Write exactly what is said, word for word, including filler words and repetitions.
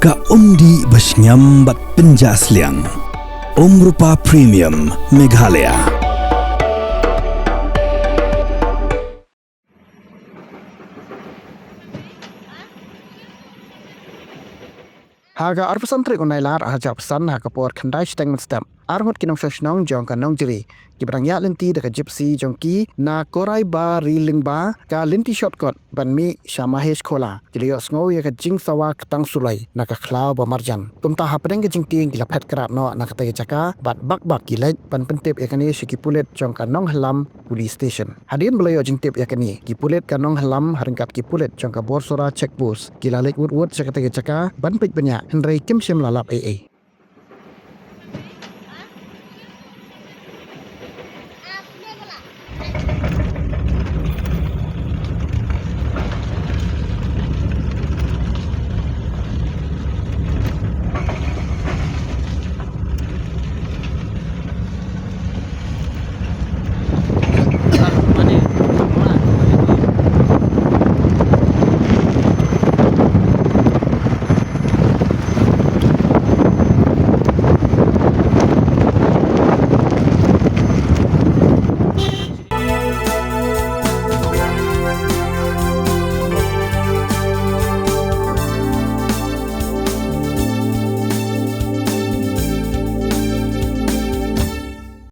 Ka umdih ba shngiam bad pynjah sliang. Umrupa Premium Meghalaya. Ha ka arphew san tarik u Nailar arhajar arphew san ha ka por khyndai shiteng mynstep, arngut ki nongshong shnong jong ka Nongjri kiba dang ïaid lynti da ka Gypsy jong ki na Korai Bari Lyngba, ka lynti shortcut ban mih sha Mahesh Khola, ki la ïohsngew ïa ka jingsawa ktang suloi na ka khlaw ba marjan. Kumta hapdeng ka jingtieng ki la phet krad noh na katei ka jaka bad bak bak ki leit ban pyntip ïa kane sha ki pulit jong ka Nonghylam Police Station. Hadien ba la ïoh jingtip ïa kane, ki pulit ka Nonghylam ha ryngkat ki pulit jong ka Borsora Check Post ki la leit wut wut sha katei ka jaka ban peit bniah, hynrei kim shym la lap ei ei.